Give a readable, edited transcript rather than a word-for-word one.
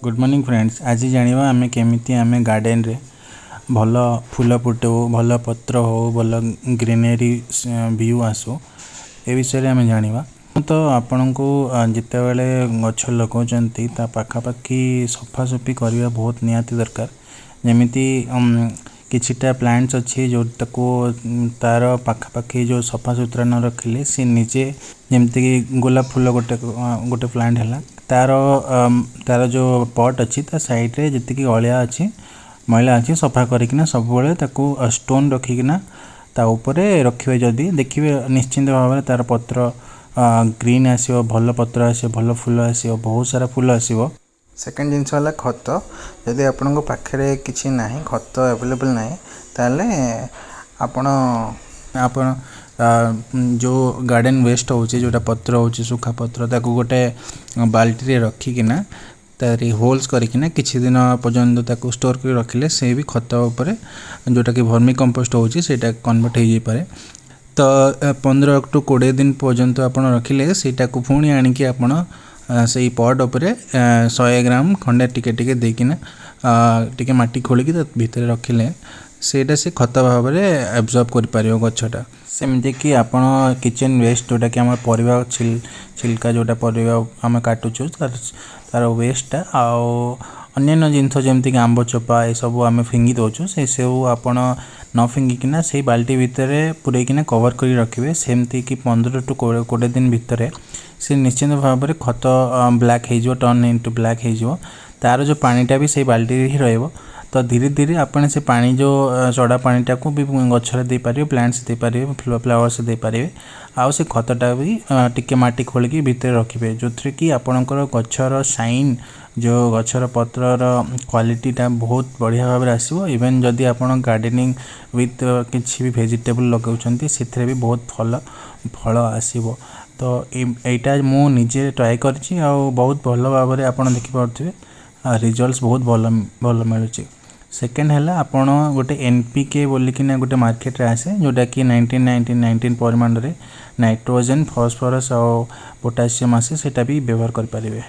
Good morning friends, ଆଜି ଜାଣିବା ଆମେ କେମିତି ଆମେ ଗାର୍ଡ଼େନରେ ଭଲ ଫୁଲ ଫୁଟୁ, ଭଲ ପତ୍ର ହଉ, ଭଲ ଗ୍ରିନେରୀ ଭିୟୁ ଆସୁ, ଏ ବିଷୟରେ ଆମେ ଜାଣିବା। ତ ଆପଣଙ୍କୁ ଯେତେବେଳେ ଗଛ ଲଗାଉଛନ୍ତି, ତା ପାଖାପାଖି ସଫାସଫି କରିବା ବହୁତ ନିହାତି ଦରକାର। ଯେମିତି କିଛିଟା ପ୍ଲାଣ୍ଟସ୍ ଅଛି, ଯେଉଁଟାକୁ ତାର ପାଖାପାଖି ଯେଉଁ ସଫାସୁତୁରା ନ ରଖିଲେ ସେ ନିଜେ, ଯେମିତିକି ଗୋଲାପ ଫୁଲ ଗୋଟେ ଗୋଟେ ପ୍ଲାଣ୍ଟ ହେଲା, ତାର ଯେଉଁ ପଟ୍ ଅଛି, ତା ସାଇଡ଼୍ରେ ଯେତିକି ଅଳିଆ ଅଛି, ମଇଳା ଅଛି, ସଫା କରିକିନା ସବୁବେଳେ ତାକୁ ଷ୍ଟୋନ୍ ରଖିକିନା ତା ଉପରେ ରଖିବେ ଯଦି, ଦେଖିବେ ନିଶ୍ଚିନ୍ତ ଭାବରେ ତାର ପତ୍ର ଗ୍ରୀନ୍ ଆସିବ, ଭଲ ପତ୍ର ଆସିବ, ଭଲ ଫୁଲ ଆସିବ, ବହୁତ ସାରା ଫୁଲ ଆସିବ। ସେକେଣ୍ଡ ଜିନିଷ ହେଲା ଖତ। ଯଦି ଆପଣଙ୍କ ପାଖରେ କିଛି ନାହିଁ, ଖତ ଆଭେଲେବଲ୍ ନାହିଁ, ତାହେଲେ ଆପଣ ଯେଉଁ ଗାର୍ଡ଼େନ୍ ୱେଷ୍ଟ ହେଉଛି, ଯେଉଁଟା ପତ୍ର ହେଉଛି, ଶୁଖା ପତ୍ର, ତାକୁ ଗୋଟେ ବାଲ୍ଟିରେ ରଖିକିନା ତାରି ହୋଲ୍ସ କରିକିନା କିଛି ଦିନ ପର୍ଯ୍ୟନ୍ତ ତାକୁ ଷ୍ଟୋର୍ କରି ରଖିଲେ, ସେ ବି ଖତ ଉପରେ ଯେଉଁଟାକି ଭର୍ମି କମ୍ପୋଷ୍ଟ ହେଉଛି, ସେଇଟା କନଭର୍ଟ ହେଇଯାଇପାରେ। ତ 15 ଟୁ 20 ଦିନ ପର୍ଯ୍ୟନ୍ତ ଆପଣ ରଖିଲେ, ସେଇଟାକୁ ପୁଣି ଆଣିକି ଆପଣ ସେଇ ପଟ୍ ଉପରେ 100 ଗ୍ରାମ ଖଣ୍ଡେ ଟିକେ ଟିକେ ଦେଇକିନା, ଟିକେ ମାଟି ଖୋଳିକି ତା ଭିତରେ ରଖିଲେ, ସେଇଟା ସେ ଖତ ଭାବରେ ଆବଜର୍ବ କରିପାରିବ ଗଛଟା। ସେମିତିକି ଆପଣ କିଚେନ୍ ୱେଷ୍ଟ, ଯେଉଁଟାକି ଆମର ପରିବା ଛିଲକା, ଯେଉଁଟା ପରିବା ଆମେ କାଟୁଛୁ, ତାର ୱେଷ୍ଟଟା ଆଉ ଅନ୍ୟାନ୍ୟ ଜିନିଷ ଯେମିତିକି ଆମ୍ବ ଚୋପା, ଏସବୁ ଆମେ ଫିଙ୍ଗି ଦେଉଛୁ, ସେସବୁ ଆପଣ ନ ଫିଙ୍ଗିକିନା ସେଇ ବାଲ୍ଟି ଭିତରେ ପୁରେଇକିନା କଭର୍ କରି ରଖିବେ। ସେମିତିକି 15 ଟୁ 20 ଦିନ ଭିତରେ ସେ ନିଶ୍ଚିନ୍ତ ଭାବରେ ଖତ ବ୍ଲାକ୍ ହେଇଯିବ, ଟର୍ନ ଇଣ୍ଟୁ ବ୍ଲାକ୍ ହେଇଯିବ। ତାର ଯେଉଁ ପାଣିଟା ବି ସେଇ ବାଲ୍ଟିରେ ହିଁ ରହିବ। ତ ଧୀରେ ଧୀରେ ଆପଣ ସେ ପାଣି, ଯେଉଁ ସଡ଼ା ପାଣିଟାକୁ ବି ଗଛରେ ଦେଇପାରିବେ, ପ୍ଲାଣ୍ଟସ୍ ଦେଇପାରିବେ, ଫ୍ଲାୱାର୍ସ ଦେଇପାରିବେ। ଆଉ ସେ ଖତଟା ବି ଟିକେ ମାଟି ଖୋଳିକି ଭିତରେ ରଖିବେ, ଯେଉଁଥିରେ କି ଆପଣଙ୍କର ଗଛର ସାଇନ୍, ଯେଉଁ ଗଛର ପତ୍ରର କ୍ୱାଲିଟିଟା ବହୁତ ବଢ଼ିଆ ଭାବରେ ଆସିବ। ଇଭେନ୍ ଯଦି ଆପଣ ଗାର୍ଡ଼େନିଂ ୱିଥ୍ କିଛି ବି ଭେଜିଟେବଲ୍ ଲଗାଉଛନ୍ତି, ସେଥିରେ ବି ବହୁତ ଭଲ ଫଳ ଆସିବ। ତ ଏଇଟା ମୁଁ ନିଜେ ଟ୍ରାଏ କରିଛି ଆଉ ବହୁତ ଭଲ ଭାବରେ ଆପଣ ଦେଖିପାରୁଥିବେ, ରିଜଲ୍ଟସ୍ ବହୁତ ଭଲ ଭଲ ମିଳୁଛି। ସେକେଣ୍ଡ ହେଲା, ଆପଣ ଗୋଟେ ଏନ୍ ପି କେ ବୋଲିକିନା ଗୋଟେ ମାର୍କେଟରେ ଆସେ, ଯେଉଁଟାକି 19 19 19 ପରିମାଣରେ ନାଇଟ୍ରୋଜେନ୍, ଫସ୍ଫରସ୍ ଆଉ ପୋଟାସିୟମ୍ ଆସେ, ସେଇଟା ବି ବ୍ୟବହାର କରିପାରିବେ।